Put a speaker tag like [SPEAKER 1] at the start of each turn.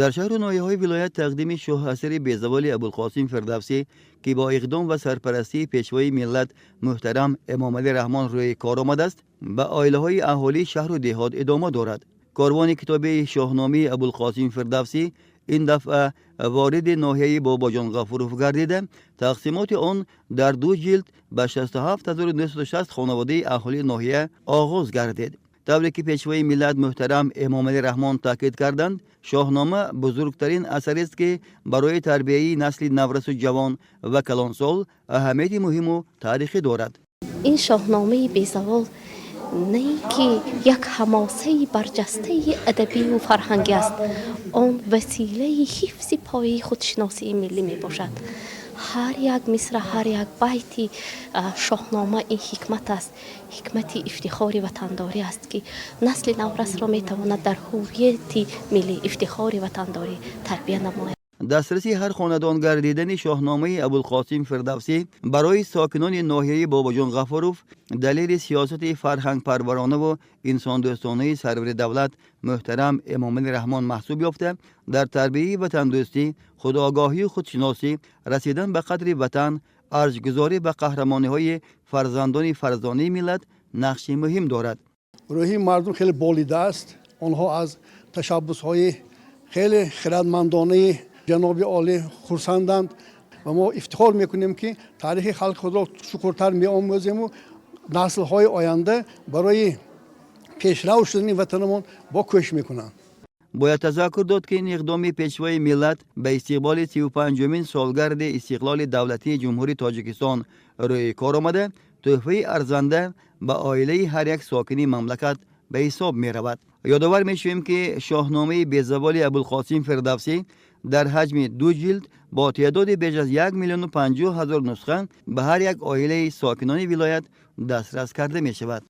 [SPEAKER 1] Дар шаҳру ноҳияҳои вилоят тақдими шоҳасари безаволи Абулқосим Фирдавсӣ, ки бо иқдом ва сарпарастии Пешвои миллат муҳтарам Эмомалӣ Раҳмон рӯи кор омадааст, ба оилаҳои аҳолии шаҳру деҳот идома дорад. Корвони китоби Шоҳномаи Абулқосим Фирдавсӣ ин дафъа вориди ноҳияи Бобоҷон Ғафуров гардида, тақсимоти он дар ду ҷилд ба 67 960 хонаводаи аҳолии ноҳия оғоз гардид. Тавре ки Пешвои миллат муҳтарам Эмомалӣ Раҳмон таъкид карданд, Шоҳнома бузургтарин асарест, ки барои тарбияи насли наврасу ҷавон ва калонсол аҳамияти муҳиму таърихӣ дорад.
[SPEAKER 2] Ин Шоҳномаи безавол на ин ки як ҳамосаи барҷастаи адабию фарҳангӣ аст, он василаи ҳифзи пояи худшиносии миллӣ мебошад. Ҳар як мисра, ҳар як байти Шоҳнома ин ҳикмат аст, ҳикмати ифтихори ватандорӣ аст, ки насли наврасро метавонад дар ҳувияти миллӣ, ифтихори ватандорӣ тарбия намояд.
[SPEAKER 1] Дастраси ҳар хонадон гардидани Шоҳномаи Абулқосим Фирдавсӣ барои сокинони ноҳияи Бобоҷон Ғафуров далели сиёсати фарҳангпарваронаву инсондӯстонаи сарвари давлат муҳтарам Эмомалӣ Раҳмон маҳсуб ёфта, дар тарбияи ватандӯстӣ, худогоҳию худшиносӣ, расидан ба қадри ватан, арҷгузорӣ ба қаҳрамониҳои фарзандони фарзонаи миллат нақши муҳим дорад.
[SPEAKER 3] Рӯҳи мардум хеле болида аст. Онҳо аз ташаббусҳои хеле хирадмандонаи ҷаноби олӣ хурсанданд ва мо ифтихор мекунем, ки таърихи халқи худро чуқуртар меомӯзему наслҳои оянда барои пешрав шудани ватанамон бо кӯшиш мекунанд.
[SPEAKER 1] Бояд тазаккур дод, ки ин иқдоми Пешвои миллат ба истиқболи 35-умин солгарди истиқлоли давлатии Ҷумҳурии Тоҷикистон рӯи кор омада, тӯҳфаи арзанда ба оилаи ҳар як сокини мамлакат ба ҳисоб меравад. Ёдовар мешавем, ки Шоҳномаи безаволи Абулқосим Фирдавсӣ дар ҳаҷми ду ҷилд бо теъдоди беш аз 1 050 000 нусха ба ҳар як оилаи сокинони вилоят дастрас карда мешавад.